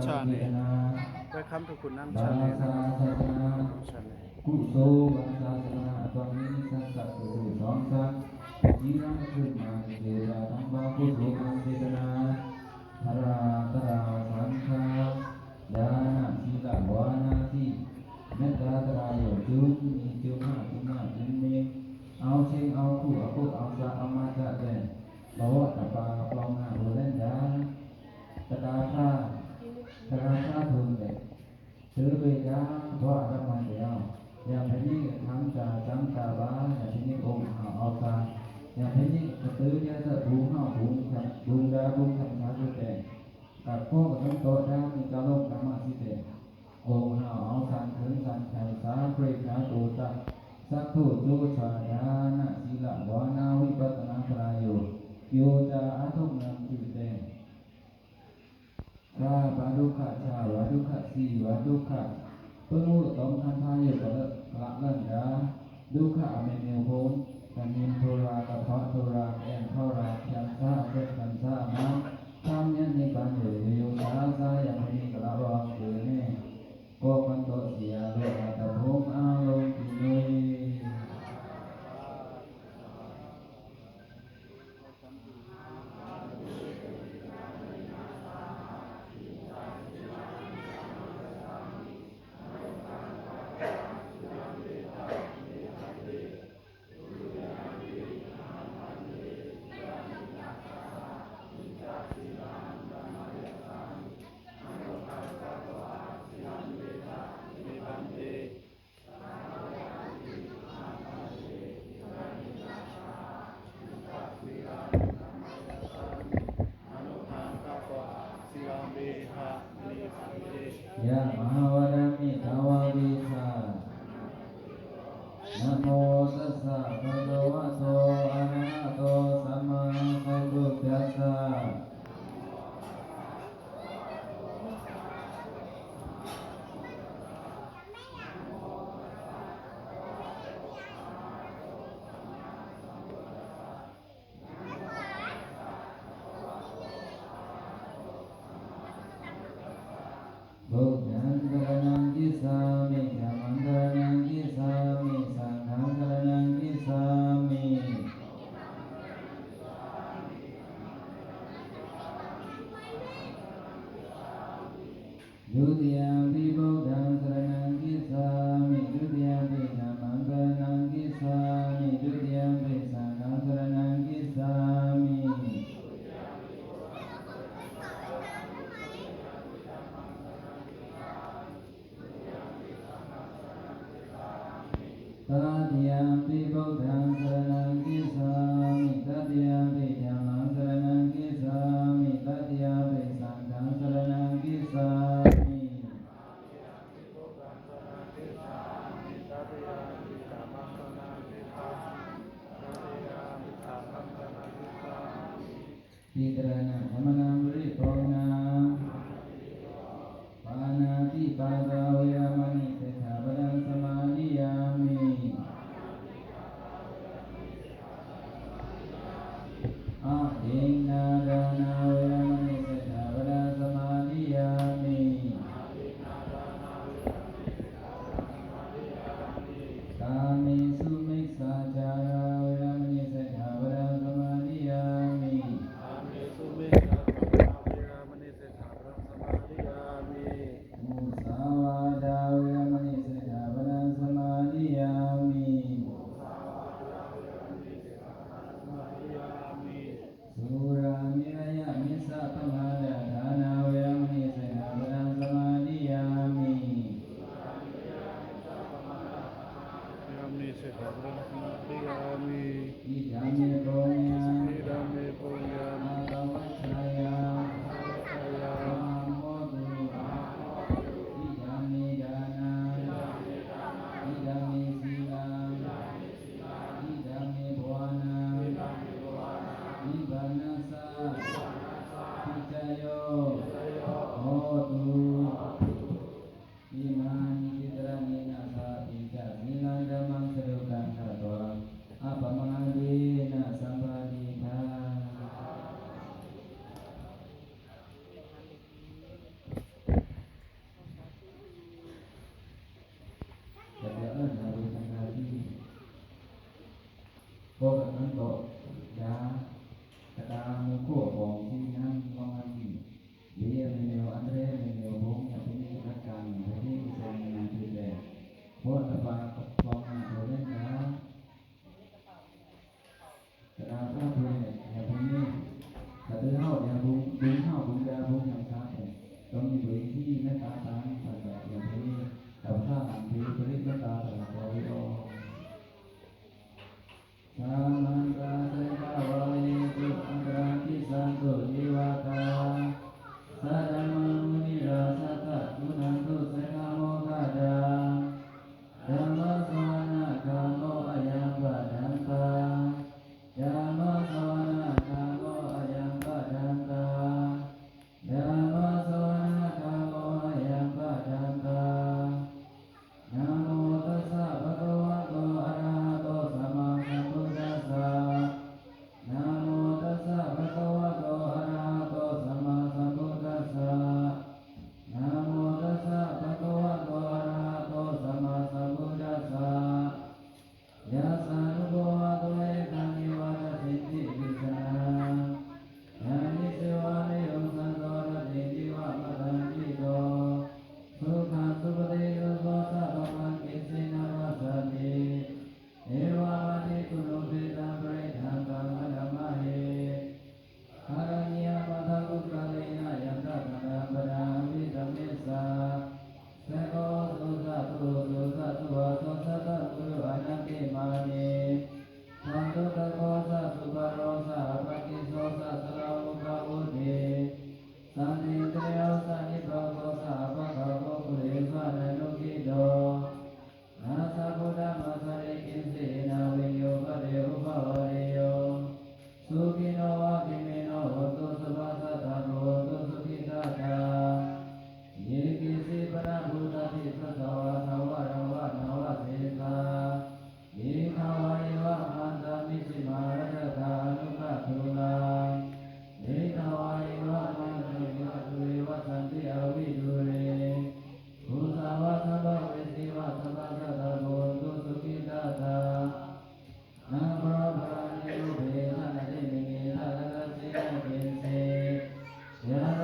Channel. Welcome to Khun Nam Channel. Nam Channel. ກຸໂສວາສາສະໜາ ອາກອນນິມິດສັງກະ ສອງສັນ ນິລັງກະຄືມາ ເຈຕະນາ ທັງບາງກຸໂສລເຈຕະນາ ພະລາຕະລາ ສັງຄາ ດານະ ສີລະ ວານາ ເມດຕາ ຕະລາໂຍ ຈຸມມີ ຈຸມມາ ຈຸມມາ ຈຸມມີ ເອົາເຊັງ ເອົາຄູ່ ເອົາໂຄດ ເອົາສາ ເອົາມາຈະແດນ ປະວະຕະປາ ປອງໜ້າ ໂຮແລນດາ ຕະກາພາ ຕະກາພາ ເພິ່ງແດນ ເຕີເວກາ ພະອາດຳມາແກ້ວ ຢາເພນິກະຄັນຕາ ສັງກາບາ ຢາເພນິກອົງ ເອົາ ເອົາຕາ ຢາເພນິກະເຕີ ຢາສະບູ ເຮົາບຸງ ບຸງດາ ບຸງຄຳສາ ຄືແຕງ ກະໂຄກະສັນໂຕ ດາມີກະລົງ ກະມາຊິແຕງ ກົງຫາວເອົາສັນເຖິງສັນແຂນສາ ເພຣຄາໂຕຕະ ສັກໂທໂຈຊາ ດານະ ສີລະ ວານາ ວິປັດສະນາ ປະລາໂຍ ໂຍຈາ ອາທຸກນາມຊື່ແຕ່ງ ກາບາດຸຂະ ຊາວາດຸຂະ ຊີວາດຸຂະ ປະລຸຕອງຄັນທາໂຍ ກະເລີກະລະເລີນດາ ດຸຂະອະເມນິວໂພນ ກະນິນໂທລາ ກະພະໂທລາ ແອນໂທລາ ແຄນຊາ ເຈັບແຄນຊາ ມາ ທຳຍັນນິບານໂຍ ໂຍ ໂຍ ຊາ ຊາ ຢາເພນິກະລະວັງເຕີເນ ໂກກັນໂຕ ເສຍໂລກະຕະພົມ ອາລົງກິໂນຍ. ຍະມະຫາວະດາມິ ທາວາລິສາ ນະໂມຕັດສະ ພະຄະວະໂຕ ອະລະຫະໂຕ ສຳມາສຳພຸດທັດສະ. ພຸດທັງສະລະນັງທິສາມິ ທຳມັງສະລະນັງທິສາມິ ສັງຄັງສະລະນັງທິສາມິ. ທຸຕິຍຳປິ ພຸດທັງສະລະນັງທິສາມິ ທຸຕິຍຳປິ ທຳມັງສະລະນັງທິສາມິ ທຸຕິຍຳປິ ສັງຄັງສະລະນັງທິສາມິ. ຕະຕິຍຳປິ ພຸດທັງສະລະນັງທິສາມິ ຕະຕິຍຳປິ ທຳມັງສະລະນັງທິສາມິ ຕະຕິຍຳປິ ສັງຄັງສະລະນັງທິສາມິ. ຕິສະລະນະ ສະມະນະ ວະລິ ໂພຊະນາ ປານາຕິປາຕາ ເວລະມະນີ ສິກຂາປະທັງ ສະມາທິຍາມິ. ອະທິນນາທານາ ເວລະມະນີ ສິກຂາປະທັງ ສະມາທິຍາມິ. ກາເມສຸມິດສາຈາລາ ເວລະມະນີ ສິກຂາປະທັງ ສະມາທິຍາມິ. ກາເມສຸມິດສາຈາລາ ເວລະມະນີ ສິກຂາປະທັງ ສະມາທິຍາມິ. ມຸສາວາທາ ເວລະມະນີ ສິກຂາປະທັງ ສະມາທິຍາມິ. ສຸລາເມລະຍະ ມະຊາປະມາດາທານາ ເວລະມະນີ ສິກຂາປະທັງ ສະມາທິຍາມິ. ເວລະມະນີ ສິກຂາປະທັງ ສະມາທິຍາມິ. ອິດາເມ ປຸນຍັງ ອິດາເມ ປຸນຍັງ ອາຄາວັດຊະຍັງ ອາຄາວັດຊະຍັງ ສະມາໂຫຕຸ ສະມາໂຫຕຸ ອິດາເມ ທານັງ ອິດາເມ ທານັງ ອິດາເມ ສີລັງ ອິດາເມ ທານັງ ອິດາເມ ທານັງ ອິດາເມ ທານັງ ນິບານາສາ ປັດຈະໂຍ ໂຫຕຸ. ອິມານິ ທິຕະຣານີ ນາສາ ປັດຈະສີລັງ ທຳມັງ ສະໂລກັງ ຄາໂຕ ອະປະມາເດນະ ສຳປາເດທາ.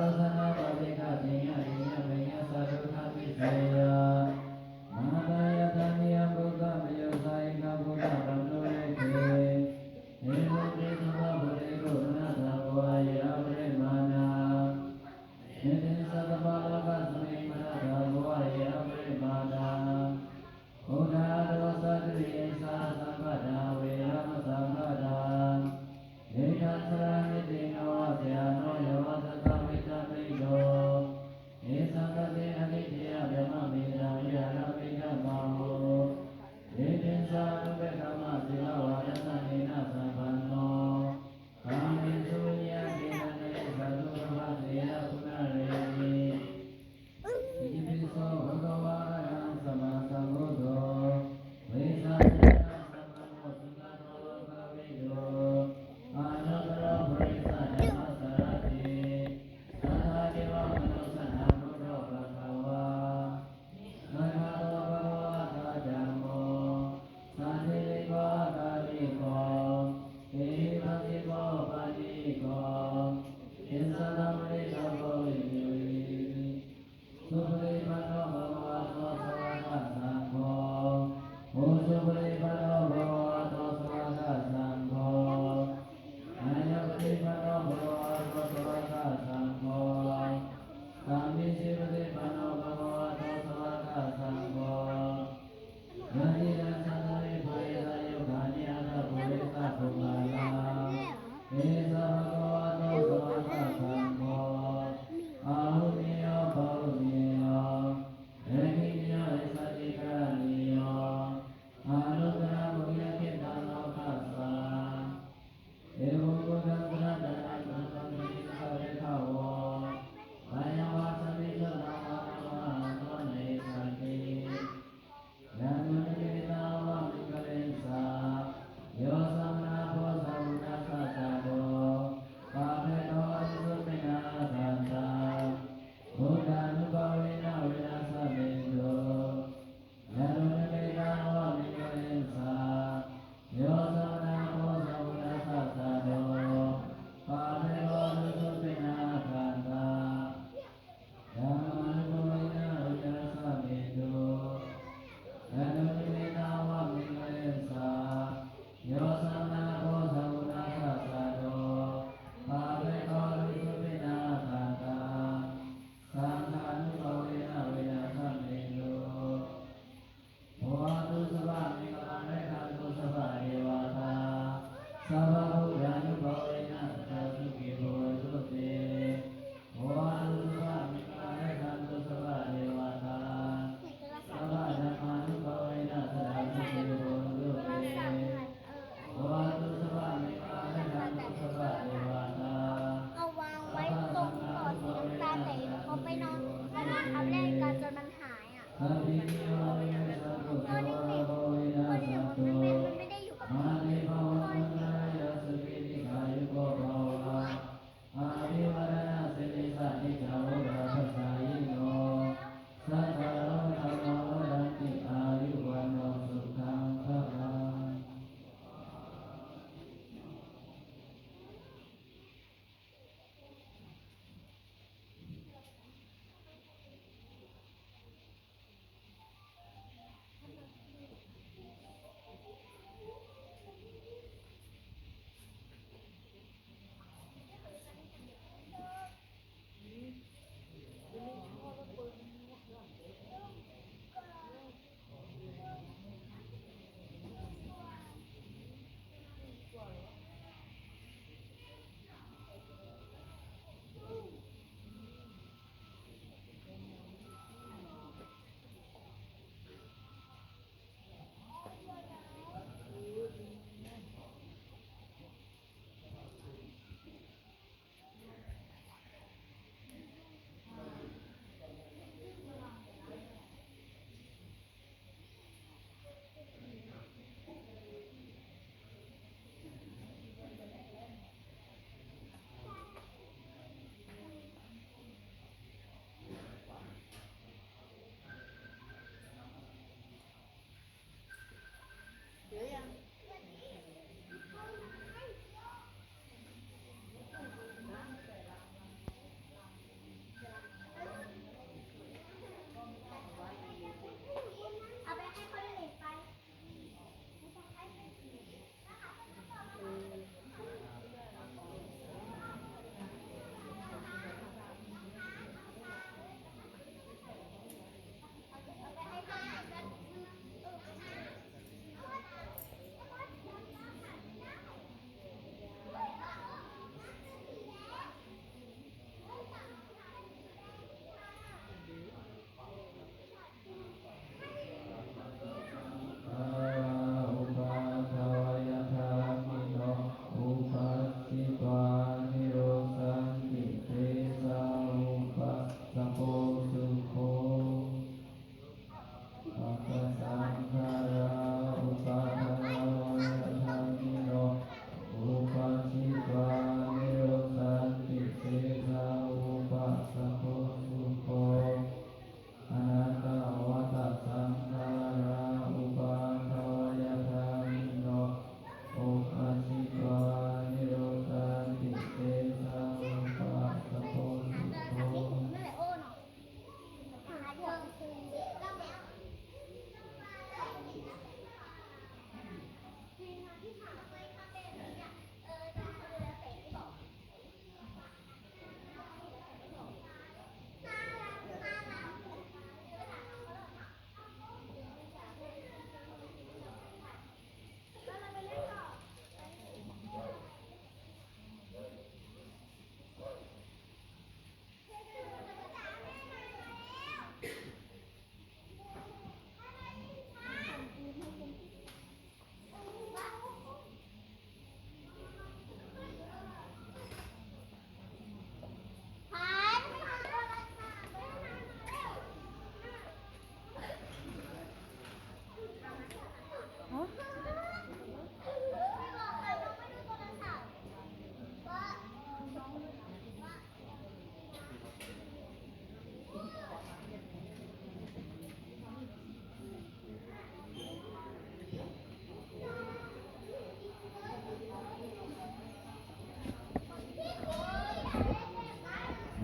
Sabbapāṇikaṭṭhiyaṃ yāññamaññassa duṭṭhavippaccayā mātā yathā niyaṃ puttamayussā ekaputtapañño yutthi. Evaṃ te sabbabhūtesu anattānubbhāvaye aparimāṇaṃ. Ete sabbā lokasmiṃ anattānubbhāvaye aparimāṇaṃ. Uddhaṃ adho sattariṃ saha saṅkhātā averā asaṅkhātā. Tiṭṭhañcaraṃ niṭṭhitaṃ vā sayāno yāva tassa vigatamiddho.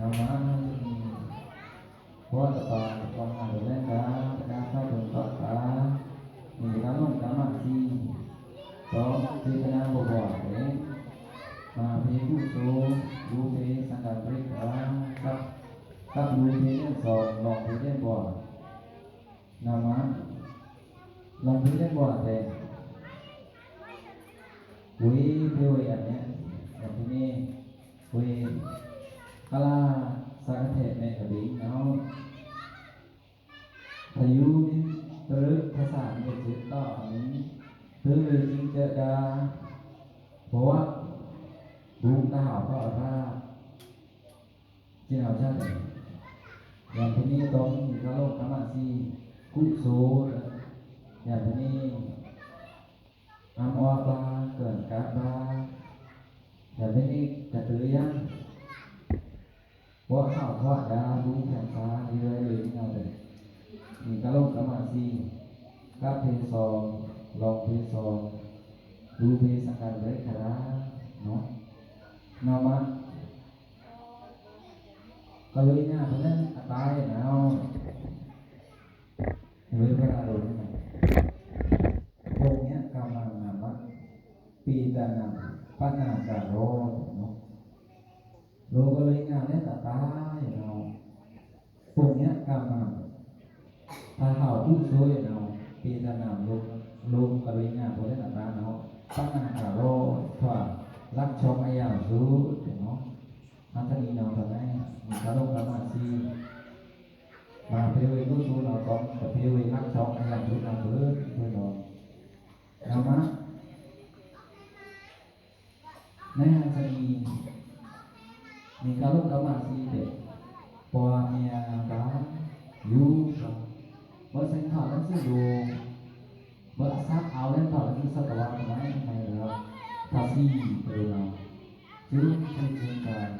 ນາມະ ເຮົາຈະມີ ເພາະຕະປາ ກອງມະຫາໂລແລນດາ ປະກາດພະດົນປະປາ ມີກາລົງກາມະສີ່ ສອງ ເຈຕນາບໍ່ບອດເດ້ ມະຫາເພກຸໂສ ລູເພ ສັງການປະລິກຂາ ກັບ ກັບລູເພເດ້ນສອງ ລອງເພເດ້ນບໍ່ ນາມະ ລອງເພເດ້ນບໍ່ແຕ່ ອຸຍ ເພເວອັນເນີ້ຍ ແບບນີ້ ເວ ກະລາ ສາກະເທແມ່ກະບິງເນາະ ພາຍຸມິນຕະລຶກ ພາສາເມຈິດຕໍ່ອັນນີ້ ເພເວຈິງເຈດາ ເພາະວ່າ ບຸງຕາຫາວກໍອາຣາ ຈິນເອົາຈາດ ຍາມພະນີຕອງມີກາໂລກາມະສີ່ ກຸໂສ ຍາມພະນີ ອຳອອບາ ເກີນກາບາ ຍາມພະນີກະຕຸລະຍັງ ເພາະເຮົາເພາະດາບຸງແຂນສາ ທີ່ເລີຍເລີຍເຮົາເດີ ມີກາໂລກາມະສີ່ ກາເພສອງ ລອງເພສອງ ດູເພສັງການເລີຍຄະດາ ເນາະ ນາມະ ກະເລີຍຍາກເພິ່ນນັ້ນອາຕາຍນາວ ເລີຍພະລາໂລນນັ້ນ ໂພງຍະກາມັງນາມະ ປີຕານັງ ປະນາກາໂລ ເນາະ ໂລກະເລີຍຍາກແລ້ວອາຕາຍນາວ ໂພງຍະກາມັງ ພະເຮົາຜູ້ຊ່ວຍເນາະ ເປຕະນາມໂລກ ໂລກະເລີຍຍາໂພເລນະຕາເນາະ ປະນາກາໂລ ທວາ ລັກຊອງອາຍາວສູເນາະ ອັນທະນີເນາະ ຕອນນັ້ນ ມີຄາລົງກາມາຊີ ມາເພເວກຸໂສເນາະ ຕອນກະເພເວລັກຊອງອາຍາວສູນຳເບີດເພິ່ນເນາະ ນາມະ ໃນຫັ້ນຊະນີ້ ມີກາລົງກາມາຊີເດ ເພາະວ່າເມຍກະຢູ່ ເບີດເຊັນທອດໜັງສືໂດ ເບີດສັກເອົາແລ້ວທອດໜັງສືສັດຕະວັນໄວ້ໃນເຮືອພາສີເດີເນາະ ຈຶ່ງ ຈຶ່ງການ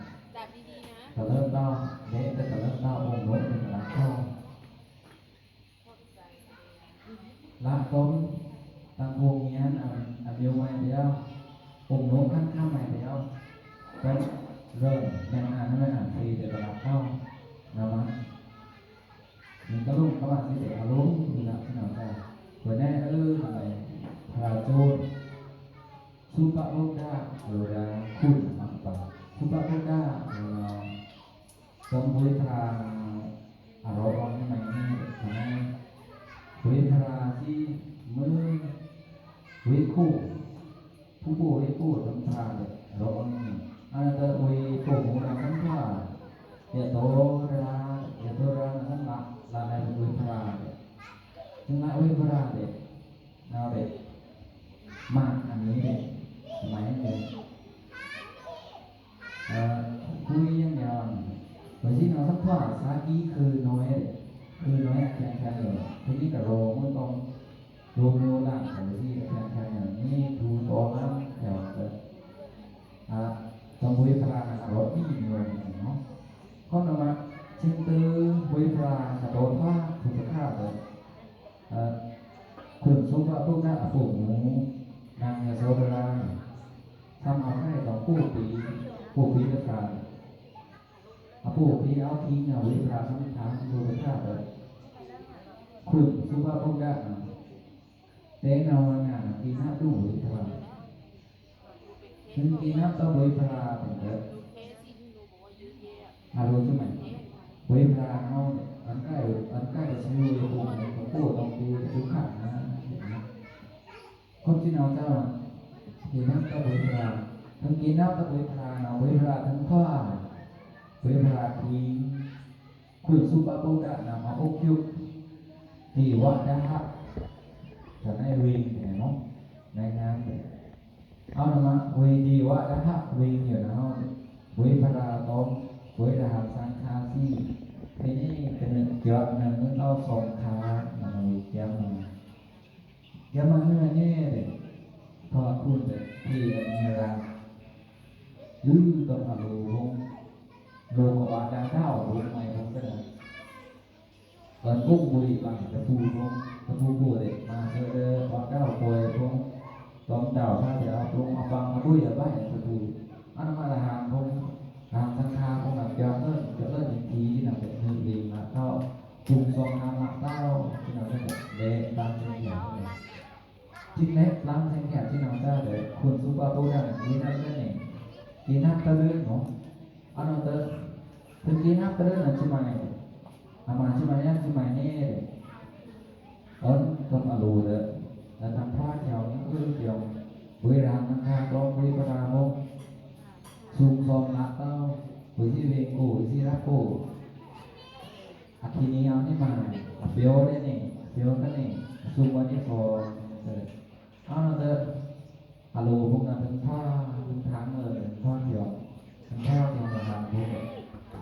ຕະເລີດເຕົ້າ ແລະ ຕະເລີດເຕົ້າອົງໂນເປັນກະລາເຈົ້າ ລະຕົ້ນ ຕັ້ງໂຮງຮຽນ ອາ ອາມິວໃໝ່ແລ້ວ ອົງໂນຂັ້ນຂ້າໃໝ່ແລ້ວ ເປັນເລີ່ມແມ່ນອ່ານ ແມ່ນອ່ານເພແຕ່ຕະລາດເກົ່າ ນຳມາ ມີກະລຸງກະວາຊິເດອາລົງ ມີລະຂະໜາດວ່າ ເພິ່ນແນ່ເອີ ໄປພະລາໂຈນ ສຸປະໂມດາ ໂລດາ ຄຸນ ມັກປະ ສຸປະໂມດາ ໂລດາ ສອງ ເວພະລາ ອາໂລອອນໃໝ່ນີ້ ທຳໄມ ເວພະລາທີ່ເມືອງ ເວໂຄ ຜູ້ໂປເວໂຄ ທຳພາ ອາໂລອອນ ອານາຕະ ເວໂຄ ໂມນາ ທຳພາ ຍະໂຕຣາ ຍະໂຕຣາ ທຳລະ ລະໄລ ເວພະລາ ຈຶ່ງລະ ເວພະລາ ນາເວ ມາ ອັນນີ້ ສະໄໝ ເອີ ຄຸຍຍັງຍາວ ໄປຊິເນາະ ສຳພາສາກີຄືນ້ອຍ ຄືນ້ອຍແຂງແຂງເລີຍ ທີນີ້ກະໂລມື້ຕ້ອງໂລໂມລານ ໄປຊິແຂງແຂງເລີຍ ນີ້ທູໂຕລານແຖວເລີຍ ອາ ຕ້ອງເວພະລານະ ອາໂລອີເນາະ ຄອນນະມະ ເຊັງເຕີ ເວພະລາ ກະໂຕທາ ທຸກະທາເລີຍ ເອີ ເພິ່ນສົມວ່າພວກນາງອາໂປງູ ນາງຍະໂສດາລາ ທຳເອົາໄດ້ຕ້ອງປູປີ ປູປີລະກາ ອາໂປປີເອົາທີນາເວພະລາສຳທານໂລກະທາດ ຄຸນສຸພາພົງດາ ແຕ່ນາວະນານະ ຕີນາດູເວພະລາ ຊຶ່ງທີ່ນັບຕໍ່ເວີຍພະລາເປັນເດີ ອາໂລຈຸໄໝ ເວີຍພະລາເຮົາ ອັນໃກ້ ອັນໃກ້ຈະຊື່ໂອໂຫ ໂຕໂຕຕ້ອງເປ ຈຸຂະນະ ຄົນທີ່ເຮົາເຈົ້າ ທີ່ນັບຕໍ່ເວີຍພະລາ ທັງທີ່ນັບຕໍ່ເວີຍພະລາເນາະ ເວີຍພະລາທັງຂວາ ເວີຍພະລາທີ່ ຄຸນສຸປະໂປດະນາມະອົກຍຸກ ເກວະດາຫະ ຈະໄດ້ເວງເນາະ ໃນງານ ເອົານະມະ ເວ ເກວະດາຫະ ເວງຢູ່ນະເຮົາ ເວພະລາຕອງ ເວທະຫານສັງຄາສີ ເພນີ້ກະເນີນເກວະເນີນເງິນເລົ່າສອງຄາ ນະເຮົາ ເກວະມາ ກຽມມາເຮືອແນ່ເດ ເພາະວ່າຄຸນເດ ທີ່ອັນນີ້ລະ ຫຼືຕ້ອງອາໂລລົງ ໂລກະວາດາດາວລົງໃໝ່ລົງກະໄດ້ ຕອນກຸ້ງບຸລິບັງຕະປູລົງ ຕະປູກູເດ ມາເຊີເດີ ອອດດາວປ່ອຍລົງ ຕ້ອງດາວຖ້າຈະເອົາລົງມາຟັງມາບຸຍອະໄບຕະປູ ອັນມາລະຫານລົງ ຕາມສັງຂາຂອງນາງຈະເລີນ ຈະເລີນອີກທີທີ່ນາງເປັນໜຶ່ງລີນະເຕົ້າ ສູງສອງຫ້າມະເຕົ້າ ທີ່ນາງເປັນແລະຕາມເສັ້ນທາງນີ້ ຈິງແລະຕາມເສັ້ນທາງທີ່ນາງຈະໄດ້ ຄຸນສຸປະປຸດທະນີ້ ທີ່ນາງເປັນນີ້ ທີ່ນາງຕະເລີນເນາະ ອັນນັ້ນເດີ ເປັນທີ່ນາງຕະເລີນນັ້ນ ທີ່ມາ ອາມາ ທີ່ມາຍັງ ທີ່ມາແນ່ ເອີ້ນກັບອາໂລເດີ ແລະທັງພາດແຖວນີ້ຄືດຽວ ເວລານຳພາຕ້ອງເວພະລາໂມ ສູງສອງຫຼັກເຕົ້າ ເວຊີເວໂກ ເວຊີລາໂກ ອາຄີນີເອົານີ້ມາ ອາເຟວເດນີ້ ອາເຟວກັນນີ້ ສູງກວ່ານີ້ສອງ ເອີ ເອົາເດີ ອາໂລພວກນັ້ນເປັນພາ ເປັນທາງເລີຍ ເປັນພາດຽວ ເປັນພາດຽວກັບທາງພວກ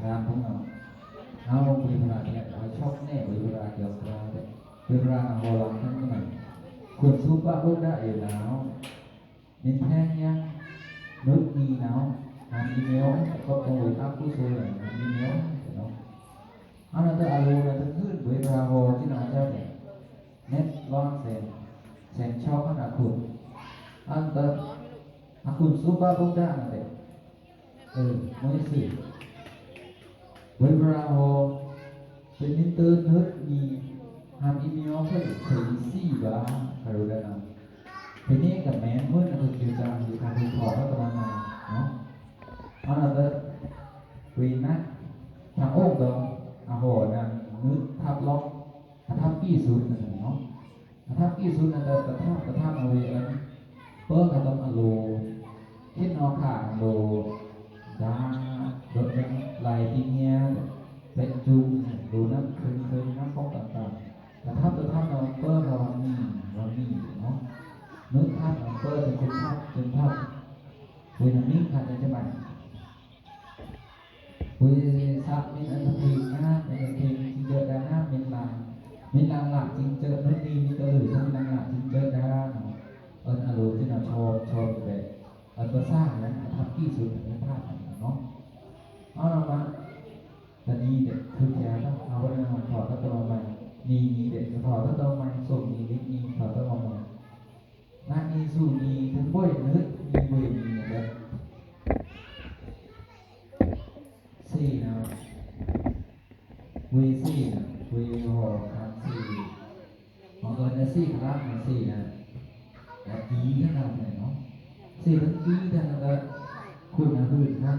ທາງພວກເຮົາ ເຮົາເວພະລາແທ້ ເຮົາຊອກແນ່ເວພະລາດຽວກັນ ເວພະລານຳບໍ່ລຳທັງນັ້ນ ຄຸນສຸປະບຸດທະຢູ່ນາວ ມິນແພງຍັງ ນຸດນີນາວ ຫານອີເມວ ກໍຕົງເວອາກຸໂສນ ຫານອີເມວເນາະ ອັນນັ້ນເດີ ອາໂລນະ ເຖິງຄືນເວພະລາໂຮ ທີ່ນາເຈົ້າແທ້ ເນັດລອນແສນ ແສນຊອກຂະໜາດຄຸນ ອັນເດີ ອາຄຸນສຸປະບຸດທະນະເດ ເອີ ໂມຍຊິ ເວພະລາໂຮ ເປັນມິນເຕີເນີດມີ ຫານອີເມວ ເຄີຍ ເຄີຍຊີບາ ຄາໂຣໄລນາ ທີນີ້ກໍແມ່ນເໝິດນະ ຄືຈາກທີ່ຂ້າພະເຈົ້າຂໍເຂົ້າມາໃໝ່ເນາະ ອັນນັ້ນເດີ ເວນະ ທາງອົງດອງ ອາໂຫ ນັ້ນ ນຶກທັບລັອກ ອະທັບກີ້ສຸດນັ້ນເນາະ ອະທັບກີ້ສຸດນັ້ນກໍກະທັບ ກະທັບເອົາເວອັນ ເປີກະຕັບອາໂລ ຄິດນອກຂາໂລ ດາ ໂດດຍັງ ໄລທີ່ເມຍ ເປັນຈຸງ ໂລນັ້ນເຄີຍ ເຄີຍນຳຂອງຕ່າງໆ ກະທັບ ກະທັບເອົາເປີກະວັນນີ້ ວັນນີ້ເນາະ ນຶກທັບເອົາເປີກະເປັນທັບ ເປັນທັບ ເວນະມິງຄັນຈະມາ ເວສະມິນອັນທະເພງນາ ອັນທະເພງຈິງເຈີດານາ ມິນລາງ ມິນລາງລາກຈິງເຈີ ນຸດນີມິນຕະລື ທັງນາງລາກຈິງເຈີດານາ ເອີ້ນອາໂລຈິນາຊອມ ຊອມແບບ ເອີ້ນພາສາຫຍັງ ອະທັບກີ້ສຸດ ອະທັບເນາະ ເອົາລະມາ ຕອນນີ້ເດັກຄືແທ້ເນາະ ເອົາໄວ້ນຳ ຂໍກັບຕົວໃໝ່ ນີ ນີເດັກ ຂໍກັບຕົວໃໝ່ ສົມນີ ນິດນີ ຂໍກັບຕົວໃໝ່ ນະ ນີ ສູ ນີ ເປັນບໍ່ຍ ນຶດ ນີ ເວ ນີ ນະເດີ ສີ່ນະ ເວສີ່ນະ ເວ ຫໍ ຄັນສີ່ ບັງເອີນນະ ສີ່ຄະລະນະ ສີ່ນະ ແລ້ວອີນະ ນະເນາະ ສີ່ທັງອີນະ ນະ ຄຸນນະ ຮືນນະ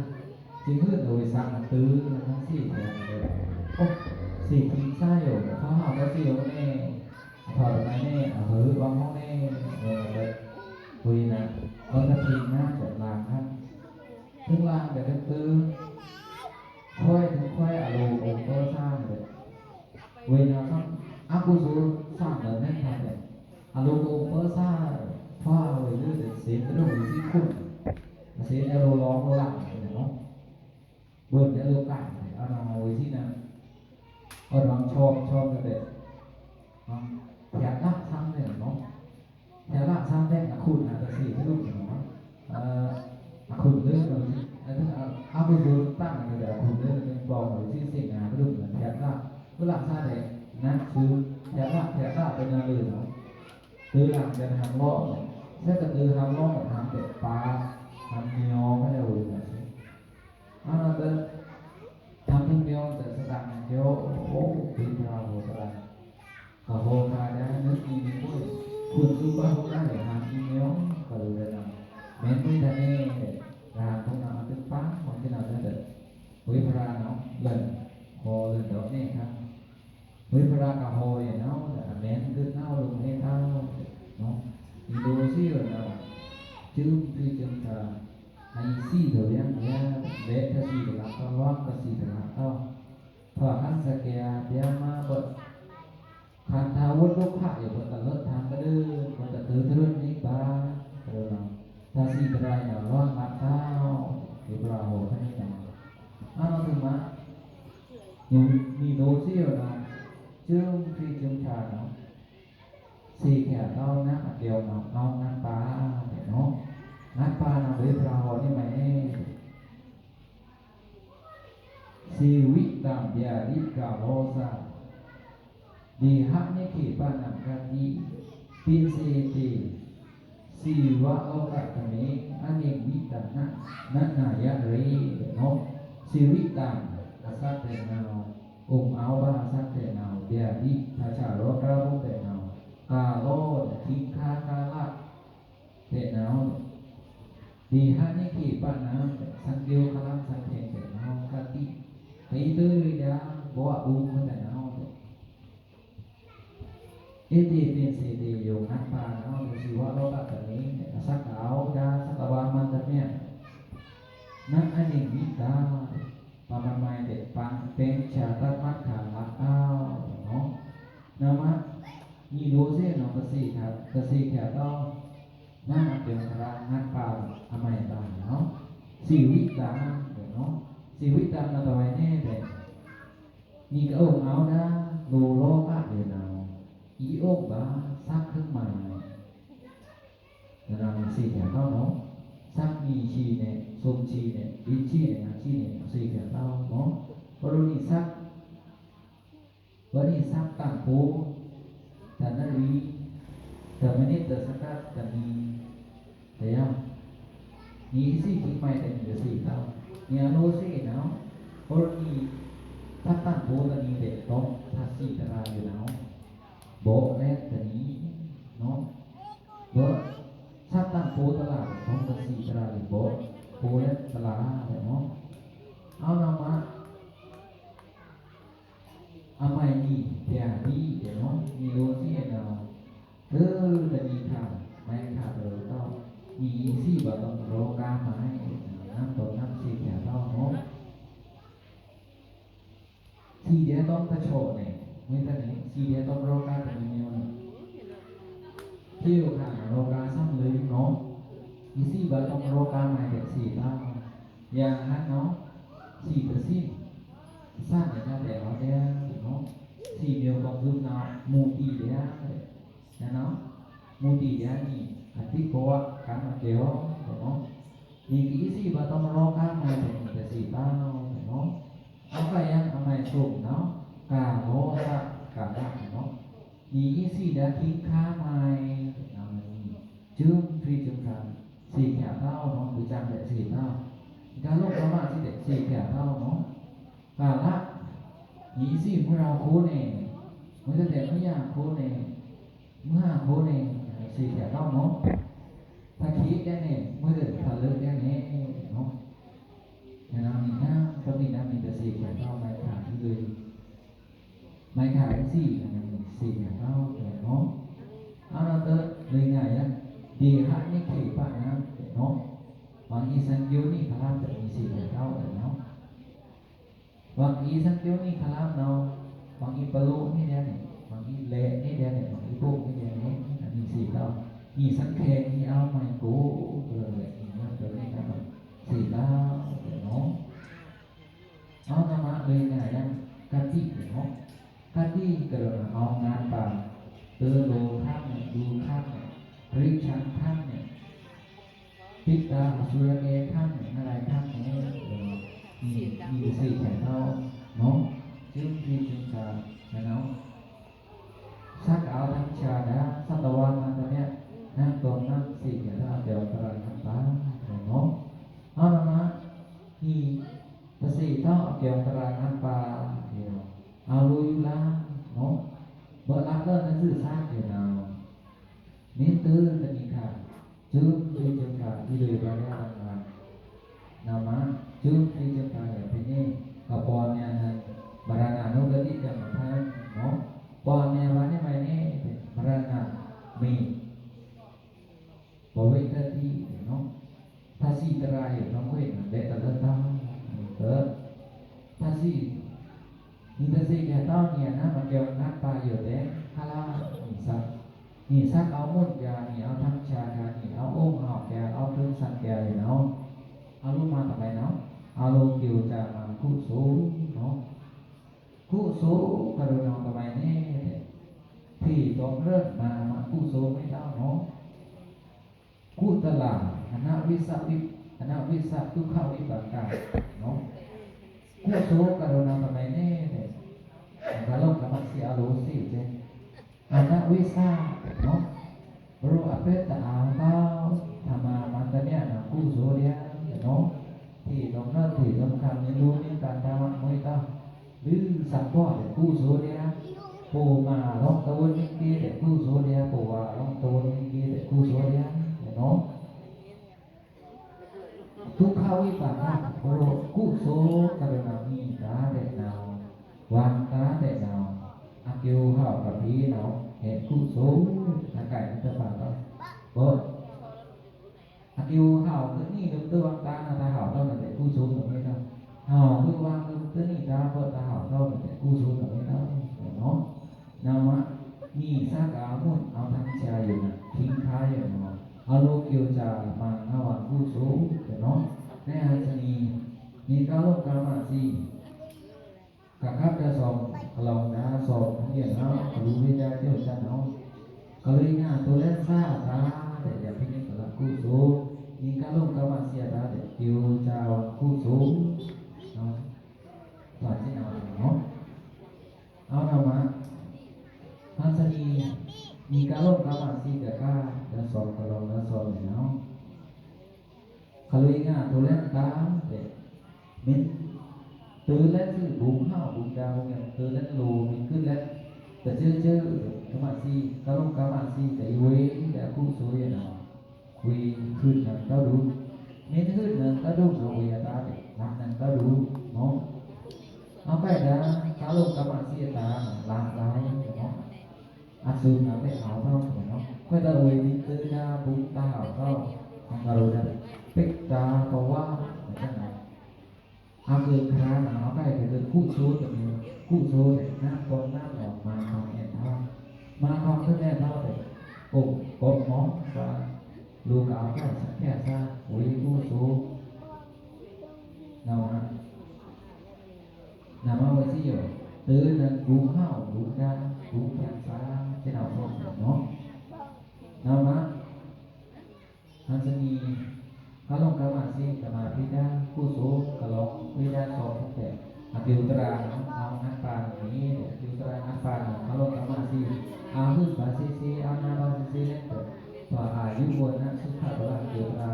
ຈິງຮືນນະ ເວສັກນະ ຕື້ນະ ທັງສີ່ແທ້ນະ ໂອ້ ສີ່ທິງຊາຍໂອ ເຂົາຫາວ່າສີ່ໂອແນ່ ເຂົາໄປແນ່ ເຮີບາງຫ້ອງແນ່ ເອີ ເວນະ ເອີນະ ທີນະ ຈາກລາງນະ ເທິງລ່າງແຕ່ເທິງຕື່ມ ຄ່ອຍເຖິງຄ່ອຍອາໂລໂອເປີຊາເລີຍ ເວນາຊອນ ອາກຸໂສສາມເດີແມ່ນທັນແຫຼະ ອາໂລໂອເປີຊາ ຟ້າເວເລີເດເຊນເດີເວຊີຄຸນ ເຊນອາໂລລອງໂລລາເນາະ ເບິ່ງແຕ່ໂລກາເນາະ ເວຊີນະ ເອີ ລອງຊອບ ຊອບແຕ່ ແຖມລະຊ້ຳເດີເນາະ ແຖມລະຊ້ຳແຕ່ອາຄຸນນະ ຕະສີທຸລຸກເນາະ ເອີ ອາຄຸນເລີເນາະ ອາ ອາບຸຊູຕັ້ງເນາະ ອາຄຸນເລີເປັນປອງເນາະ ຊິເສນາທຸລຸກເນາະ ແຖມລະ ເວລາຊາແດງນະ ຄືແຖມລະ ແຖມລະເປັນນາເລີເນາະ ຄືຫຼັງຈາກຫາງເລາະ ແຊກະຄືຫາງເລາະ ຫາງແບບປາ ຫາງຍອງໃຫ້ເຮົາເນາະ ອານາເຕີ ທຳເຖິງຍອງຈະສະດາງແມ່ນໂຍ ໂອ ເປັນພະໂຫຕະລາ ກະໂຫຄາດານຶກອີເມໂກຍ ຄຸນຊູປາໂຫຕາເດ ຫາງອີເມໂອ ກະເລີຍນຳ ແມ່ນມື້ດາເນ ລະຫາງພວກນຳມາຕຶກປາຂອງທີ່ນຳເດີ ໂອຍພະລາເນາະ ເລີນ ໂຫເລີນດອກເນຄະ ເວພະລາກະໂຮຍເນາະ ອາເມນ ຄືເອົາລົງໃຫ້ເອົາເນາະ ອີໂດຊິໂອນາ ຈຶ່ງຄືຈຶ່ງກາ ໄອຊີໂດຍັງຍາ ເວທະຊີຕະລາກະລອນ ກະຊີຕະລາກະ ພະຫັນສະເກຍ ເບຍມາເບິດ ຄັນທາວຸດລຸກຂະ ເອເບິດຕະເລີດທາງກະເດີ ເບິດຕະເຕີທະເລີດນິບາ ເອີ ເນາະ ທາຊີຕະລາຍນະລອນມາເອົາ ເວພະລາໂຮຍຄະນິກາ ອານາເຕີມາ ມີໂດຊິໂອນາ ຈຶ່ງຟີຈຶ່ງທາເນາະ ຊີແຄເອົານະ ອາກຽວເອົານະປາເນາະ ນະປານະເວພະລາໂຮຍນີ້ໄມເນ ຊີວິຕັງ ວຽລິກາໂລສາ ເດຫະນິເຂປະນັງຄະຕິ ປິເສເຕ ສີວະໂລກະຕະເມ ອະນິມມິຕານະ ນະນາຍະເຣ ເນາະ ຊີວິຕັງ ອະສັດແຕ່ເນົ່າ, ອົງເອົາບາອະສັດແຕ່ເນົ່າ, ບຽາທິ ພັດສະໂລກາວົງແຕ່ເນົ່າ, ກາໂລ ແລະ ຄິງຄາກາລະແຕ່ເນົ່າ, ເດຫະນິເຂປະນັງ ແລະ ສັງໂຍຄະລັງ ສັງແຂງແຕ່ເນົ່າ, ຄະຕິ ຄະຕິໂຕ ເວຍາ ບໍ່ວະອຸ ແຕ່ເນົ່າ. ເອເຕ ເປເສ ເຕ ໂຍ ງານປ່າເນົ່າ ໂລ ຊີວະໂລກະຕະເມ ອະສັກກາ ອາໂອດາ ສັດຕະວາ ມັນຕະເມ ນະ ອະນິມມິຕາ ປະມານໄມເຕ ປັງ ເປັງ ຊາຕະ ມັດຂາ ລະ ອາວ ເນາະ ນາມະ ນິໂຣເຊ ເນາະ ກະເສຂະ ກະເສຂະເຕົ້າ ນາມະ ເປັງ ຄະລາ ງານປ່າ ອາໄມຕາ ເນາະ ຊີວິຕາ ເນາະ ຊີວິຕາ ນາຕະໄວເນ ເປັນ ນີ້ກະອົງເອົານາ ໂລ ໂລກະເດນາວ ອີອົງບາ ສັກເຄື່ອງໝາຍ ນານາມີສີ່ແຖວເກົ້າເນາະ ສັກມີຊີແນະ ຊົມຊີແນະ ດິນຊີແນະ ນາຊີແນະ ສີ່ແຖວເກົ້າເນາະ ກໍໂລນີ້ສັກ ບັດນີ້ສັກຕັງໂປ ຕະນະລີ ຕະມະນິດ ຕະສະກັດ ຕະມີ ຕະຍາ ນີ້ສີ່ທີ່ໄມ້ແຕ່ມີກະສີ່ເຕົ້າ ນີ້ອາໂລເຊນາວ ກໍໂລນີ້ ທັດຕັນໂປຕະນີເດຕອງ ທັດສີ່ຕະລາຢູ່ນາວ ເບາະແລະຕະນີເນາະ ເບາະ ທັດຕັນໂປຕະລາເດຕອງ ທັດສີ່ຕະລາເດເບາະ ໂປແລະຕະລາເນາະ ເອົານາມາ ອາໄມນີ ເພຍດີເດເນາະ ມີໂລຊີເອນາວ ເອີ ຕະນີຄາ ໄມຄາເດີເຕົ້າ ມີອີຊີບາຕອງໂລກາໄມ ນ້ຳຕົນນ້ຳຊີແຄເຕົ້າເນາະ ຊີເດຕອງຕະໂຊເນ ມື້ຕະນີ້ ຊີເດຕອງໂລກາຕະນີເນວ ທີ່ຢູ່ຂ້າງໂລກາສຳເລັງເນາະ ອີຊີບາຕອງໂລກາໄມເປັນຊີເຕົ້າ ຢ່າງນັ້ນເນາະ ສີ່ເປີເຊັນ ສາມໃນໜ້າແຕ່ເຮົາແດ່ເນາະ ສີ່ມີຄວາມຄືບໜ້າ ມູຕີແດ່ເນາະ ມູຕີແດ່ນີ້ ອະຕິພະວະ ການມາແກ້ວເນາະ ນີ້ກະອີສີ່ບາຕ້ອງລໍກາມາເປັນກະສີເຕົ້າເນາະ ເອົາໄປຍັງເອົາໄມ້ສົມເນາະ ກາໂລສະກາລະເນາະ ນີ້ອີສີ່ດາຄິງຄາໄມ້ເນາະ ຈຶ່ງຟຣີຈຶ່ງການ ສີ່ແຖວເຕົ້າເນາະ ຄືຈັ່ງແບບສີ່ເຕົ້າ ກາລົງກາມາຊິເປັນສີ່ແຖວເຕົ້າເນາະ ກາລະ ມີສີ່ມື້ລາວໂຄແນ່ ມື້ແຕ່ມື້ຍາໂຄແນ່ ມື້ຫາໂຄແນ່ ສີ່ແຖວເກົ້າເນາະ ພະຄີດແດ່ແນ່ ມື້ເດືອນພະລຶກແດ່ແນ່ເນາະ ແນວນີ້ນະ ຕອນນີ້ນະ ມີແຕ່ສີ່ແຖວເກົ້າ ໄມ້ຂາດເລີຍ ໄມ້ຂາດສີ່ ອັນນັ້ນສີ່ແຖວເກົ້າເນາະ ເອົາລະເຕີ ເລີຍງ່າຍນະ ເດຫະນິເຂປະນະເນາະ ວັງອີສັນໂຍນິຄະລາ ຈະມີສີ່ແຖວເກົ້າເນາະ ວັງອີສັນໂຍນິຄະລາເນາະ ວັງອີປະໂລນີ້ແດ່ນີ້ ວັງອີແລະນີ້ແດ່ນີ້ ວັງອີໂປະນີ້ແດ່ນີ້ ອັນນີ້ສີ່ເກົ້າ ມີສັນແຂງ ມີອາວໄມໂກ ເລີຍ ມີເງິນໂຕນີ້ນະ ສີ່ເກົ້າເນາະ ເອົານາມະເລີຍງ່າຍນະ ກະຕິເນາະ ກະຕິກະໂລນາ ເອົາງານປາ ເຕີໂລຄັງ ດູຄັງ ຣິຊັງຄັງ ປິດຕາອະສຸລະເກຄັງ ນາລາຍຄັງ ເອີ ມີ ມີສີ່ແຖວເກົ້າເນາະ ຈຶ່ງທີ່ຈຶ່ງການນະເນາະ ສັກອາທັງຊາດາ ສັດຕະວາມາຕະເນຍ ນາງຕົນນາງສີແກ່ລາວແກ່ວຕະລາງນຳປາເນາະ ເອົານາມະ ທີ່ຕະເສເຈົ້າແກ່ວຕະລາງນຳປາເນາະ ອາໂລຢູລາເນາະ ເບີລາເລີນໜັງສືສາດເນາະ ເນເຕີຕະນິຄາ ຈຶ່ງທີ່ຈຶ່ງການ ທີ່ເລີຍບາດານາມາ ນາມາ ຈຶ່ງທີ່ຈຶ່ງການ ເປັນເນ ກະປອນຍານະ ມະລະນານຸກະຕິກຳມະທັງເນາະ ປອນຍາວານິໄມເນ ເປັນມະລະນາເມ ປະເວທະຕິເນາະ ພາສີຕະລາຍເນາະ ເວນະ ເວຕະເລີຕາ ເອີ ພາສີ ນິຕະເສກະເຕົ້າເນຍນະ ມາແກ່ວງານປາໂຍແດງ ຄາລາ ນິສັກ ນິສັກເອົາມຸນຢາ ນິເອົາທັງຊາກາ ນິເອົາອົງເອົາແກວ ເອົາເຄື່ອງສັນແກວເນາະ ເອົາລົງມາທຳໄມເນາະ ເອົາໂລເກວຈາມາຄຸໂສເນາະ ຄຸໂສກະໂລນາທຳໄມເນ ທີ່ຕ້ອງເລີ່ມມາມາຄຸໂສໄມ້ເຕົ້າເນາະ ກຸຕະລາ ອະນະວິສະວິ ອະນະວິສະຕຸຂະວິປາກາເນາະ ກຸໂສກະໂລນາຕະໄມເນ ກະໂລກະມັດຊິອາໂລສີເຈ ອະນະວິສາເນາະ ໂຣອະເປດຕະອາຕາ ທຳມາມັນຕະເນຍນາ ກຸໂສເດຍເນາະ ພ ທີ່ຕ້ອງເນີນທີ່ຕ້ອງຄຳນີ້ ຮູ້ມີການທຳມະເມດຕາ ຫຼື ສຳປອດແຕ່ກຸໂສເດຍ ໂປມາລົງຕະວົນນິເກແຕ່ກຸໂສເດຍ ໂປວາລົງຕະວົນນິເກແຕ່ກຸໂສເດຍເນາະ. ທຸກຂະວິປາກະ ໂພ ກຸໂສ ກະລຸນາມີຕາແຕ່ເນົາ ວາງຕາແຕ່ເນົາ ອາກິວຫາວກະພີເນົາ ເຮັດກຸໂສ ທາກາຍມິດຕະພາບ ເນາະ. ອາກິວຫາວຄືນີ້ ດອກເຕີ ວາງຕານະ ຕາຫາວເຕົ້ານະ ແຕ່ກຸໂສນະເມຕາ ຫາວຄືວາງຄືຕົວນີ້ຕາ ເພາະຕາຫາວເຕົ້ານະ ແຕ່ກຸໂສນະເມຕາເນາະ. ນາມະ ມີສາກາມຸນ ເອົາທັງຊາຢູ່ນະ ທິງຄາຢູ່ນະ ອາໂລກິວຈາ ມັງງະວັງກຸໂສເນາະ. ໃນອັນຊະນີ ມີກາລົງກາມະສີ ກະຄັບດາຊອມ ກະລອງດາຊອມ ເຮັດເນາະ ກະລຸວິດາເຈົ້າຈັນເນາະ ກະລຸຍງາໂຕແລນຊາຕາ ແຕ່ຢ່າພິນິດກະລະກຸໂສ ຍິງກະລົງກາມະເສຍຕາ ແຕ່ກິວຈາວັງກຸໂສເນາະ. ຕາຈິນເອົາເນາະ ເອົານາມະ ອັນຊະນີ ມີກາລົງກາມະສີກະກາ ດາຊອມ ກະລອງດາຊອມເນາະ. ຄະລຸຍງາໂຕແລນຕາເດ ເມັນ ເຕີແລນຊື່ບຸງຫາວບຸງດາວ ບຸງຫຍັງ ເຕີແລນໂລ ເມັນຂຶ້ນແລນ ກະເຈີເຈີ ກາມະສີ ກາລົງກາມະສີ ກະອີເວ ແລະ ອະກຸໂສຍະນາ ເວ ຂຶ້ນນຳຕາດຸ ເມັນຂຶ້ນນຳຕາດຸ ເນາະ ເວຍະຕາເດ ລັກນຳຕາດຸເນາະ. ເອົາໄປດາ ກາລົງກາມະສີຕາ ລະລາຍເນາະ. ອະສູນນະເວເອົາເທົ່າເນາະ ຂ້ອຍຕະໂອຍມີຕື້ນາບຸນຕາເອົາເທົ່າ ອັງກາໂລດາ ເປັກຕາປະວາ ຈັ່ງນັ້ນ ອາເກີດຄານາເອົາໄປ ເກີດກຸໂສຕະເມ ກຸໂສແຫຼະ ນ້ຳປອນນ້ຳອອກມາຂອງແອນທາ ມາຂອງເທິງແອນທາເປັນ ໂອ ເກາະມອງຊາ ລູກເອົາໄປສັກແຄຊາ ໂອຍກຸໂສ ນາມະ ນາມະວະຊິໂຍ ເຕີນະກຸເຮົາ ບຸດາ ບຸພັດສາ ເຈົ້າເນາະ ເນາະ ນາມະ ຮັດສະມີ ກະລົງກາມະສີ ກາມະພິດາ ກຸໂສ ກະລົງພິດາ ສອງແປດ ອະກິວຕະລາ ເອົາ ເອົາ ອັດປານະ ນີ້ ອະກິວຕະລາ ອັດປານະ ກະລົງກາມະສີ ອາຫຶປາສີສີ ອານາປາສີສີ ເລນໂຕ ພະອາຍຸ ວັນນະ ສຸຂະ ພະລະ ອະກິວຕະລາ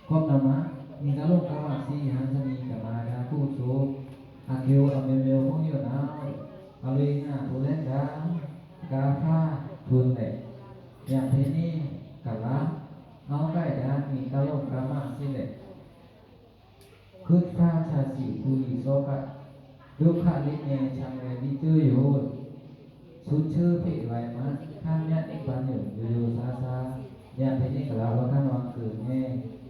ຄອບນາມະ ມີກາລົງກາມະສີ ຫັນສະມີ ກາມາດາ ກຸໂສ ອາກິວ ອາເມວເມວ ພົງໂຍນາວ ອາເລງາ ໂຕແລນດາ ກາພາ ທຸນແລ ຍາເພນີ ກາລາ ເອົາໄກດາ ມີກາລົງກາມະສີແລ ຄຶດຟາ ຊາສີ ປູລີ ຊອກະ ດຸຂະ ລິເນ ຊັງເວ ລິເຈີໂຍ ຊຸດເຊີ ເພໄລມະ ຄັນຍະນິບປານໂຍ ໂຍໂຍຊາຊາ ຍະເພນິກະລາວະຄັນວັງຄືເມ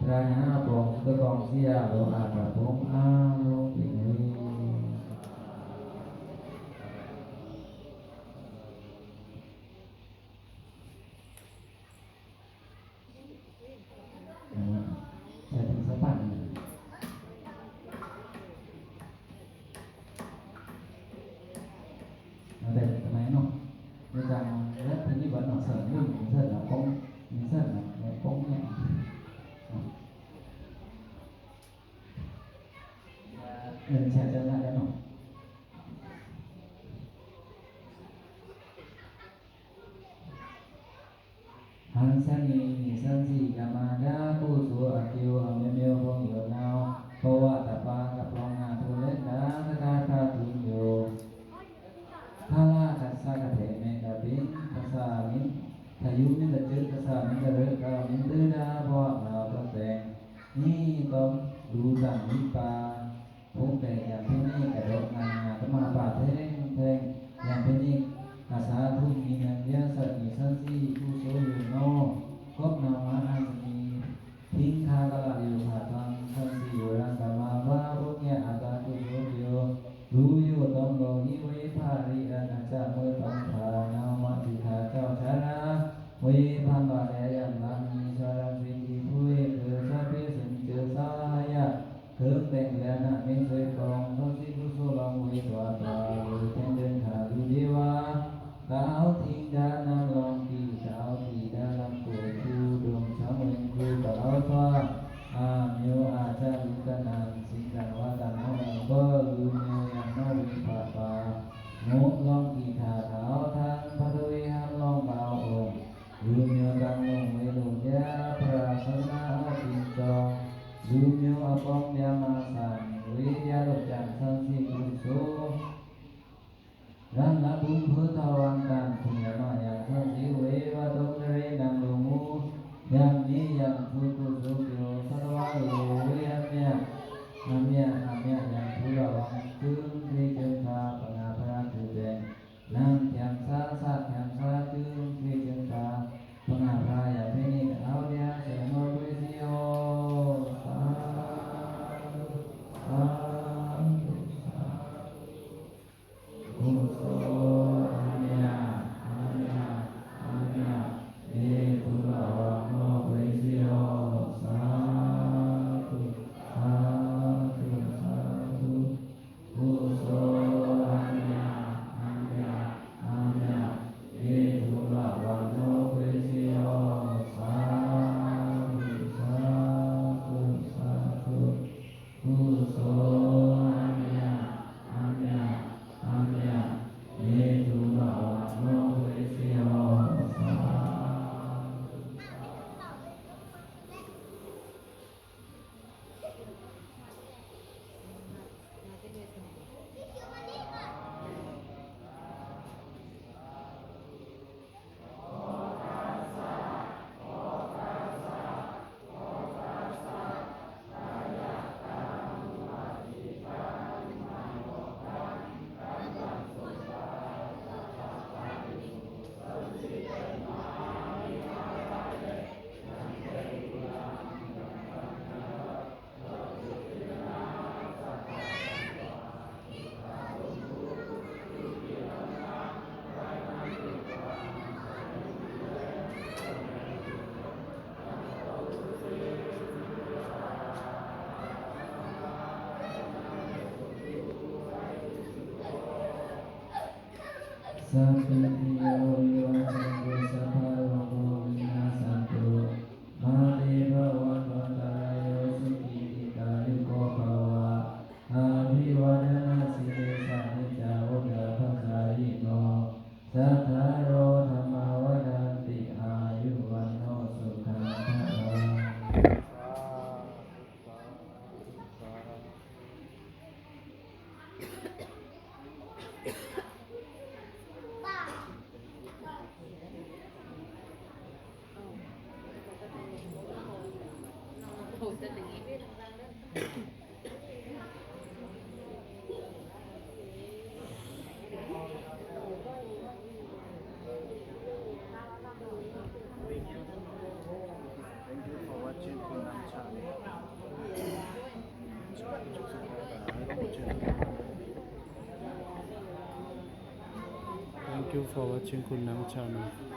ຕຣານາປອງ ສຸຕະກອງ ຊິຍາໂລອາປະພົງ ອາໂລປິເນ ໃສ່ເຖິງສະປານ ເອົາໄດ້ປະມານເນາະ ໃນການແລະເພິ່ນມີບັດເນາະ ເສີມລຸ້ນເສີມລະປົງ ມີເສີມລະແລະປົງເນຍ ເອີ ໃສ່ຈັງລະເນາະ. ຫັນສະມີ ສັນສີ ກາມາດາ ກຸໂສ ອາກິວ ອາເມເມວ ພົງໂຍນາວ ພະວະຕະປາ ກະປອງ ອາທຸເລນດາ ສະກາຄາທຸນໂຍ ພະລາຄັດສະກະເທເມກະປິງ ຄະສາມິງ ທະຍຸມິງກະເຈີ ຄະສາມິງກະເລີ ກາມິງ ຕື້ດາ ພະວະມາປະແຕງ ນີ້ຕ້ອງດູຕາມວິປາ ພົງແປຍາມເພນີກະດອກນາງາ ຕະມາປາແທງແທງ ຍາມເພນີກະສາທຸມີນາງເຍຍ ສະມີສັນສີ ກຸໂສຍໂນ ກົບນາມະ ອັນສະມີ ທິງຄາກະລະໂຍຄາຕັງ ສັນສີໂຍລັງກະມາວາ ປຸນຍະອາຕາກຸໂສໂຍ ລູໂຍຕອງໂລຫິເວ ພະລິອັນນະຈະເມີຕອງທາ ນາມະຕິຄາເຈົ້າຊາລາ ເວພັນບາແດຍານລາມີ ສາລະສິທິພູເອເກີ ສະເປເສນເຈີ ສາຫາຍະ ເຄີງແຕ່ງແລນະເມຊ່ວຍກອງ ສັນສີກຸໂສລອງເວຕວາຕາ ເລີແຕ່ງເດີນທາງຢູ່ເດວາ ກາວທິງດານາງລອງກີ ກາວທີດາລຳໂກຄູດົງຊາເວັງຄູກະລາວຟ້າ ອາມິວອາຈາລຸກະນັງ ສິງກັງວາຕັງໂນອຳເພີ ລູເມຍານນະວິພະປາ ໂນລອງກີທາກາວທັງ ພະທະວີຫານລອງກາວອົງ ລູເມຍກັງລົງເວລົງ Buddhavantaṃ puññamayyaṃ sāsīveva tomnarī naṃ lomu yaṃ niyaṃ sukhu sukho satthavā loke amyā amyā amyā yaṃ pulavaṃ cuṃ kricuṃ ca paṇābharaṃ cupaṇṇaṃ yaṃ sā sā yaṃ sā cuṃ kricuṃ ca paṇābharaṃ yaṃ bhikkhu audiyā seno purisio sādhu sādhu sādhu. Kuso amyā amyā amyā ye pulavaṃ no purisio sādhu sādhu sādhu. Kuso amyā amyā amyā ye pulavaṃ no purisio sādhu sādhu sādhu. Kuso amyā amyā amyā ye pulavaṃ no purisio sādhu. Sabbītiyo vivajjantu sabbarogo vinassatu mā te bhavatvantarāyo sukhī dīghāyuko bhava. Abhivādanasīlissa niccaṃ vuḍḍhāpacāyino cattāro dhammā vaḍḍhanti āyu vaṇṇo sukhaṃ balaṃ. Thank you for watching Khun Nam Channel. Thank you for watching Khun Nam Channel.